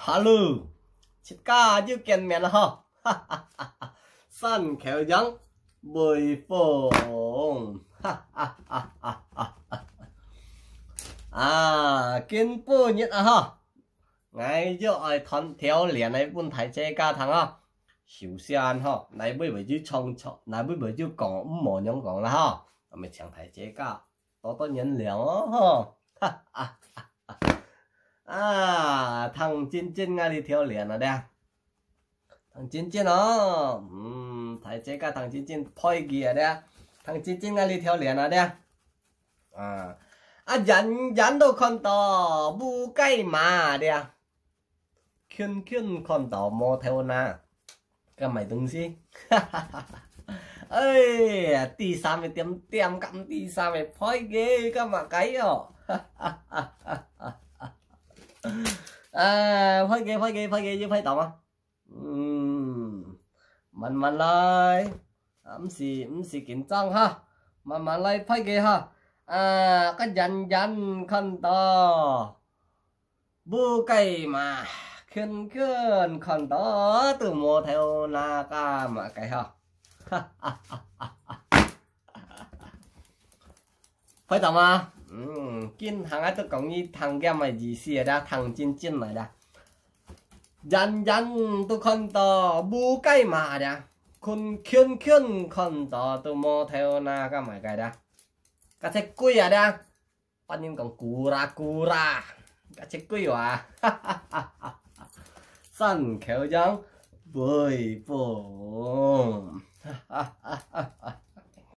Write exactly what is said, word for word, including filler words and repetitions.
Hello，自家又見面了哈，哈哈哈哈，山口洋，微風，哈哈哈哈哈哈。啊，今晡日啊哈，𠊎又愛彈條令來分大自家聽啊。首先哈，哪位會有唱錯，哪位會有講毋好樣講啦哈，𠊎等請大自家 多多原諒哦，吼。啊，聽真真𠊎這條令啊，聽真真哦，嗯，大自家聽真真，背記啊，聽真真𠊎這條令啊，啊，啊，遠遠都看到烏雞嫲啊， 近近看到無頭那，該麼个東西？哎呀，知三个點點，敢知三个，背記該麼个哦？啊，背記，背記，背記，有背到嗎？嗯，慢慢來，啊，毋使，毋使緊張哈，慢慢來背記哈。啊，該遠遠看到 烏雞嫲，近近看到都無頭那，該麼个吼？會懂嗎？嗯，今下𠊎都講你聽个麼个意思啊，聽真真來啦。遠遠都看到烏雞嫲啦，近近近看到都無頭那，該麼个啦？該隻鬼啊啦！ 別人講咕啦咕啦，該隻鬼話。山口洋，微風。